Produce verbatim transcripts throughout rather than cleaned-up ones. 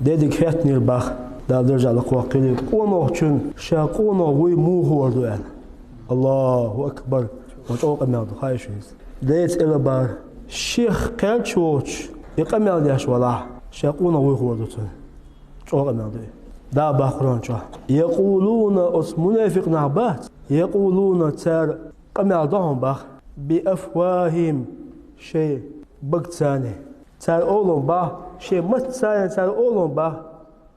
Дедига хеттанера бах, Дала даржа лакхваккхийла, къонахчун ша къонах вуй муха хӀор ду аьлла. Аллаху акбар! Ма чӀогӀа къамаьл ду, хай шуьйца. Деца эла бара, шех кхерч воцуш, и къамаьл деш валахь, ша къонах вуй хӀор ду цунна. ЧӀогӀа къамаьл ду и. Да бах Къуръан чохь. Якъулуна, оцу мунафикъ нах бац. Якъулуна, цара къамаьл до хьуна бах. Би афвахим, шайн багцани. Цара олун бах, шайн маттацани цара олун бах.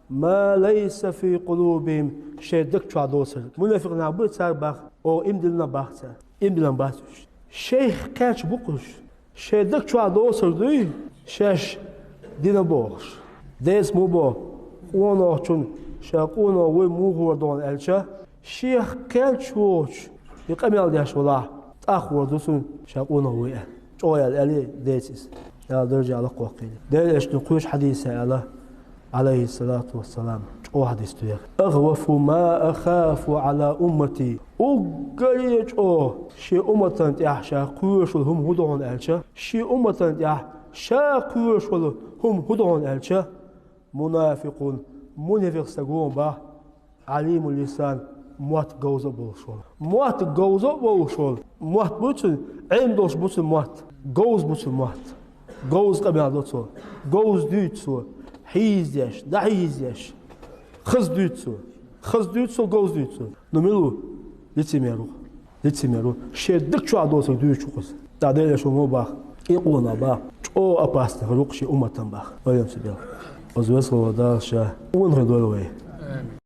Ма лайса фи къулубихим, шайн даг чохь доцург. Мунафикъ нах бу цара бах, оха иман диллина бах цара. Иман диллина бац уьш. Шайх кхаьчна бу кхуьш. Шайн даг чохь доцург дуй, шаьш дина бохуш. Деца муха боху, къонахчун ша къонах вуй муха хӀор ду хьуна аьлча, шех кхерч воцуш, и къамел деш валахь, тӀаккха хӀор ду цунна ша къонах вуй аьлла. ЧӀогӀа аьлла, аьлла деца иза. Дала даржа лакхваккхийла. Делан Элчано кхечу хьадисехь аьлла, Ӏалайхиссалату вассалам, чӀогӀа хьадис ду яхь. Ахвафу ма ахафу Ӏала уммати. Уггаре чӀогӀа шен умматан тӀехь ша кхоьруш волу хӀума хӀун ду хьуна аьлча, шен умматан тӀехь ша кхоьруш волу хӀума хӀун ду хьуна аьлча, мунафикъун, мунафикъ стаг ву хьуна бах, Ӏалимул лисан, мотт говза а болуш волу. Мотт говза а болуш волу. Мотт бу цуьнан, Ӏилма долуш бу цуьнан мотт. Говза бу цуьнан мотт. Говза къамел до цо. Говза дуьйцу цо. Хьийза деш, дӀахьийза деш. Хаза дуьйцу цо. Хаза дуьйцу цо, говза дуьйцу цо. Ну мила ву? Лицемер ву. Лицемер ву. Шен даг чохь доцург дуьйцуш ву кхуза. ТӀаккха Делан Элчано муха бах, и къонах бах, чӀогӀа опасный хир ву кху шен умматан бах. Ойла ца бел. Оцу веза волу Дала ша къонахий дойла вай.